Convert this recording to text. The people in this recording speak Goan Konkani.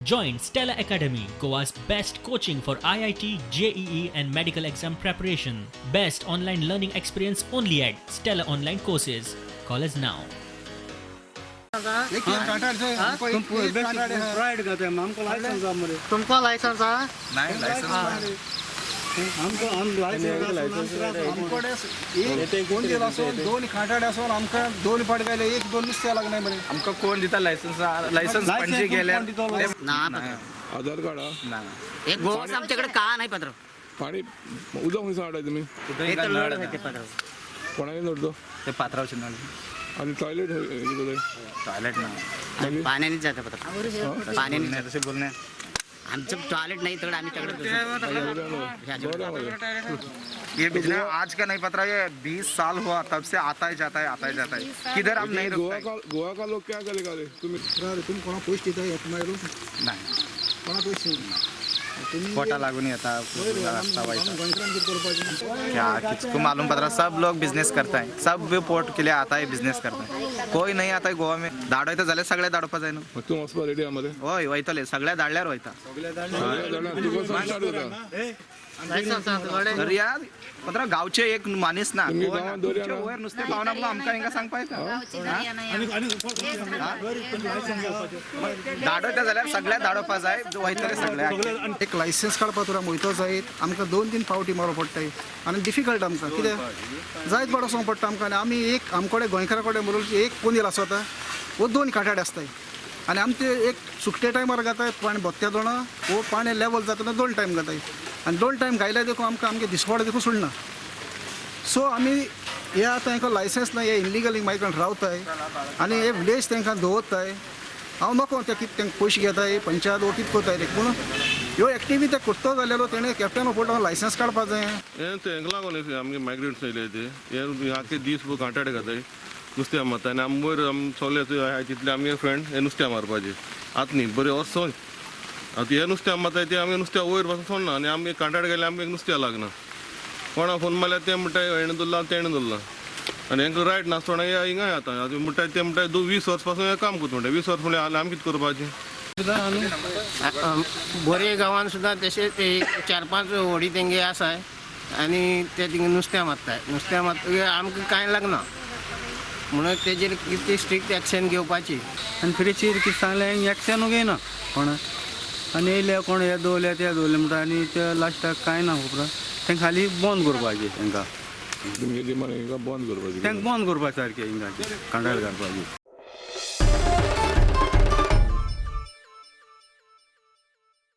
Join Stella Academy, Goa's best coaching for IIT, JEE, and medical exam preparation. Best online learning experience only at Stella Online Courses. Call us now. तुमको लायसन्स हा? नाही, लायसन्स. कोण दिला असून दोन खाटाडे असून आमकां दोन फाट गायले, एक दोन नुस्त्या लागनाय मरे. आमकां कोण दिता लायसन्स? लायसन्स पणजे गेल्यार ना पत्र. आधार कार्ड हा? ना. एक गोवाच आमच्याकडे का नाही पत्र. पाणी उदक खंयसान हाडटाय तुमी? हे तर नळ आहे ते पत्र. कोणागे नडतो? ते पात्रावचे नळ. आनी टॉयलेट कितें जाय? टॉयलेट ना. पाण्यानेच जातं पत्र, पाण्याने. नाही, तसे बोलणे. आमचं टॉयलेट नाही तर आम्ही तिकडे. बरं मरे. ये बिजली आज का नहीं पता, ये 20 साल हुआ तब से आता ही जाता है, आता ही जाता है. किधर हम नहीं गोवा रुकता. का, गोवा का लोक क्या करेगा रे तुम्ही? तुम्ही कोणा पैसे दिता येत मागीर? नाही. कोणा पैसे तुम्ही? कोटा लागून येता रस्ता व्हायचा. गोंयकारान कितें करपाचें? क्या किसको मालूम पड़ रहा? सब लोग बिजनेस करता है, सब भी पोर्ट के लिए आता है, बिजनेस करता है. कोई नाही आता है गोवा में. धाडवता जाल्यार सगळे धाडवपा जाय न्हू. मग तूं वचपा रेडी आहा मरे? हय, वयतले. सगळे धाडल्यार वयता. सगळ्या जाणां तुका संस्कार जाता. दर्या पत्र गावचे एक माणूस ना. तुमगे कोण ना. गावात दर्या तुमचे ना? वयर नुसते पावना म्हणून आमकां हिंगा सांगपा येता. धाडवता जाल्यार सगळे धाडवपा जाय, वयतले सगळे. एक लायसन्स काडपा तुरा वयतो जायत आमकां दोन तीन फावटी मारप पडटाय आनी डिफिकल्ट आमकां. कित्याक जायत पाट वचोंक पडटा आमकां. आनी आमी एक आमकडे गोंयकारा कडेन म्हणून एक कोंदील आसता वो दोन काटाडे आसताय आनी आमचे एक सुकटे टायमार घाताय पाणी बोत्त्या दोणा वो पाणी लेवल जातना दोन टायम घाताय आनी दोन टायम घायल्यार देखून आमकां आमगे दिसवाडो देखून सोडना. सो आमी हे आतां हांकां लायसन्स ना, हे इनलिगल मायग्रंट रावताय आनी हे विलेज तांकां दवरताय. हांव नको ते कितें तांकां पयशे घेताय पंचायत वो कितें करताय ते, पूण ह्यो एक्टिविटी ते करतो जाल्यार तेणें कॅप्टन ऑफ पोर्टान लायसन्स काडपा जाय. हें तेंका लागून न्ही आमगे मायग्रंट्स येयले ते हे आख्खे दीस कांटाडे खाताय, नुस्त्या मारता. आनी आमी वयर आमी सगळे आहाय तितले आमगे फ्रेंड हे नुस्त्या मारपाचे आतां न्ही बरें वचोन. आतां हे नुस्त्या मारताय ते आमगे नुस्त्या वयर पासून सोडना आनी आमगे कांटाडे गेले आमगे नुस्त्या लागना. कोणा फोन मारल्यार ते म्हणटा हेणें धरलां, तेणें धरलां. आनी हेंकां रायट नासतना हे हिंगा येता. आतां म्हणटा ते म्हणटा 20 वर्स पासून हें काम करता म्हणटा. 20 वर्स म्हणल्यार आमी कितें करपाचें? बोरये गांवान सुद्दां तशेंच 4-5 होडी तेंगे आसाय आनी ते थिंगा नुस्त्या मारताय. नुस्त्या मारतकीर आमकां कांय लागना म्हणून तेजेर कितें स्ट्रिक्ट एक्शन घेवपाची. आनी फिरेचेर कितें सांगलें एक्शनू घेयना कोण. आनी येयले कोण हे दवरले ते दवरले म्हणटा आनी ते लास्टाक कांय ना. उपरांत तेंका खाली बंद करपाचें तेंकां. तुमगे डिमांड हिंगा बंद करपाची? तेंकां बंद करपा सारकें हिंगा कांडाळ घालपाची.